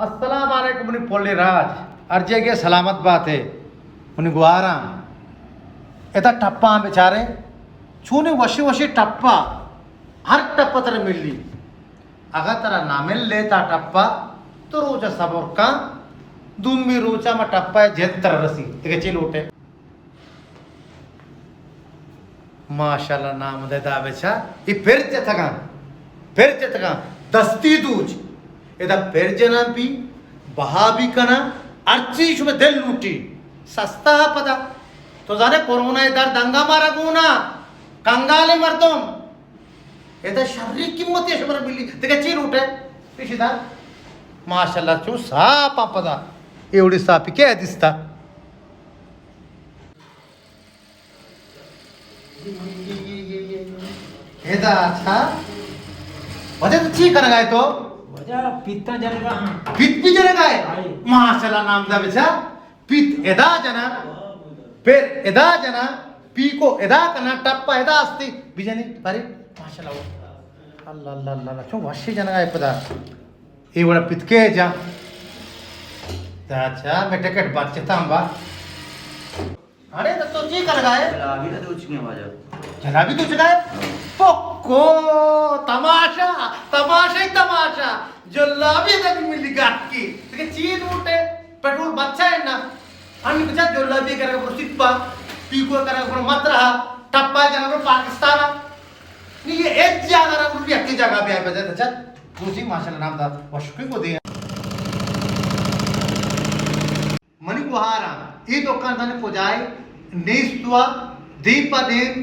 السلام علیکم منی پلیں راج، ہر جاگہ سلامت بات ئے منی گوہاراں۔ ادا ٹپاں بچارے، چونیں وشیں وشیں ٹپا، ہر ٹپا ترا ملی۔ اگاں ترا نہ ملے تا ٹپا، تو روچا صبر کن، دومی روچا ما ٹپا جند ترا رسی، دگہ چی لوٹے؟ ماشاءاللہ، نام دے دا بچا، اے پر جتگاں، پر جتگاں، دستی دوچ۔ ادا پر جناں بی، بہا بی کناں، ہرچی شمے دل لوٹی، سستا پدا۔ تو زانے کرونا درد انگا مارا گونا، کنگالیں مردم۔ ادا شری قیمتے شمارا ملی، دگہ چی لوٹے؟ پیشی دار۔ ماشاءاللہ، چو صاف پدا۔ اے وڑی صافی کہ دیستا؟ ادا اچھا۔ واجہ تو چی کنگا ئے تو؟ واجہ پیتاں جنگا ہاں۔ پیت بھی جنگا ئے؟ ہائی۔ ماشاءاللہ، نام دا بچا۔ پیت ادا جنا، پر ادا جنا، پیکو ادا کنا، ٹپا ادا استی، بجنی، پری، ماشاءاللہ۔ اللہ، اللہ، اللہ، اللہ، چون وشی جنگا ئے پدا۔ اے وڑا پتکے جا۔ اچھا، میں ٹکٹ بچتا ہم با۔ اڑے تو، تو چی کنگا ئے؟ جلابی تو دوچگے واجہ۔ جلابی دوچگا ئے؟ پکو، تماشا، تماشا ہی تماشا۔ جلابی دا بھی ملی گاٹکی۔ تکے چی لوٹے؟ پیٹرول بچا ہے نا؟ ہم بچا جلابی کرا برو سپا، پیکو کرا برو مترا، ٹپا کرا برو پاکستان۔ نہیں، یہ ایک جگہ را برو، ایک جگہ پہ آئے بجا۔ اچھا، دوسری ماشاءاللہ نام دا وشکی کو دے۔ منی گوہاراں، اے دکان زانے کجائے؟ نیست وا، دیم پہ دیم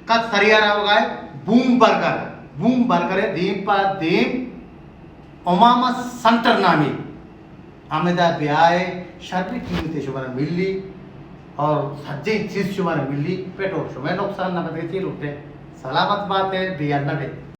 کت سریا روگائے، بوم برگر، بوم برگر ہے، دیم پہ دیم امامہ سنٹر نامی۔ ہمدا بیائے، شربی قیمتے شمارا ملی اور سجیں چیز شمارا ملی، پیٹرول شمے نقصان نہ بدے، چی لوٹے، سلامت بات ہے، بے اللہ بے۔